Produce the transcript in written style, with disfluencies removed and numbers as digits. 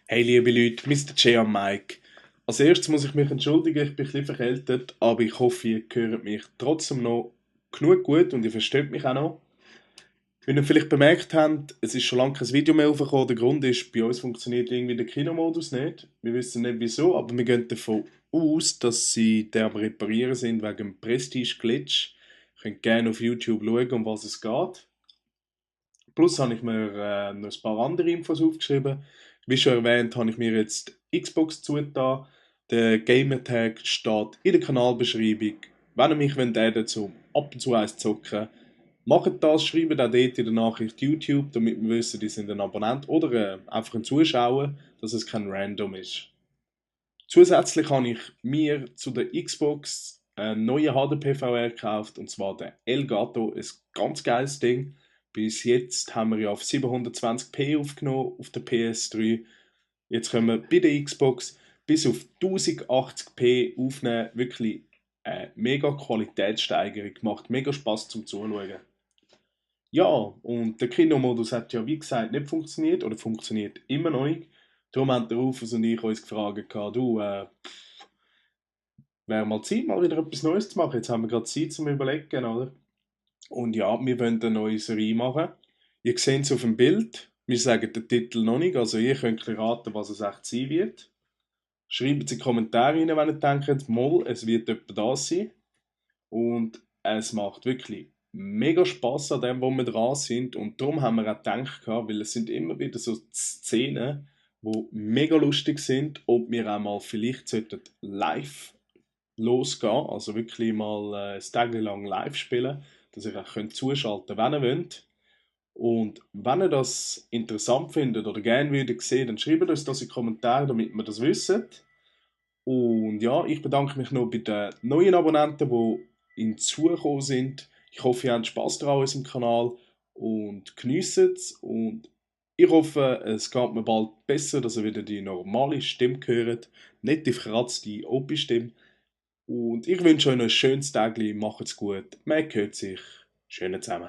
Hey liebe Leute, Mr. J am Mike. Als erstes muss ich mich entschuldigen, ich bin ein bisschen verkältet, aber ich hoffe, ihr hört mich trotzdem noch genug gut und ihr versteht mich auch noch. Wie ihr vielleicht bemerkt habt, es ist schon lange kein Video mehr aufgekommen. Der Grund ist, bei uns funktioniert irgendwie der Kinomodus nicht. Wir wissen nicht wieso, aber wir gehen davon aus, dass sie den am Reparieren sind wegen dem Prestige-Glitch. Ihr könnt gerne auf YouTube schauen, um was es geht. Plus habe ich mir noch ein paar andere Infos aufgeschrieben. Wie schon erwähnt, habe ich mir jetzt Xbox zugetan. Der Gamertag steht in der Kanalbeschreibung. Wenn ihr mich wollt, zum ab und zu eins zocken, macht das, schreibt auch dort in der Nachricht YouTube, damit wir wissen, die sind ein Abonnent oder einfach ein Zuschauer, dass es kein Random ist. Zusätzlich habe ich mir zu der Xbox einen neuen HDPVR gekauft, und zwar den Elgato, ein ganz geiles Ding. Bis jetzt haben wir ja auf 720p aufgenommen auf der PS3. Jetzt können wir bei der Xbox bis auf 1080p aufnehmen. Wirklich eine mega Qualitätssteigerung. Macht mega Spaß zum Zuschauen. Ja, und der Kinomodus hat ja wie gesagt nicht funktioniert oder funktioniert immer noch nicht. Darum haben der Rufus und ich uns gefragt, du, wäre mal Zeit, mal wieder etwas Neues zu machen. Jetzt haben wir gerade Zeit zum Überlegen, oder? Und ja, wir wollen eine neue Serie machen. Ihr seht es auf dem Bild. Wir sagen den Titel noch nicht, also ihr könnt raten, was es echt sein wird. Schreibt es in die Kommentare rein, wenn ihr denkt, mal, es wird etwa das sein. Und es macht wirklich mega Spaß an dem, wo wir dran sind. Und darum haben wir auch gedacht, weil es sind immer wieder so Szenen, die mega lustig sind und wir auch mal vielleicht sollten live losgehen, also wirklich mal ein Tag lang live spielen, dass ihr auch könnt zuschalten, wenn ihr wollt. Und wenn ihr das interessant findet oder gerne würdet sehen, dann schreibt uns das in die Kommentare, damit wir das wissen. Und ja, ich bedanke mich noch bei den neuen Abonnenten, die hinzugekommen sind. Ich hoffe, ihr habt Spaß daran an unserem Kanal und geniessen es. Und ich hoffe, es geht mir bald besser, dass ihr wieder die normale Stimme hört, nicht die verkratzte Opi-Stimme. Und ich wünsche euch noch ein schönes Tag, macht's gut, man hört sich, schön zusammen.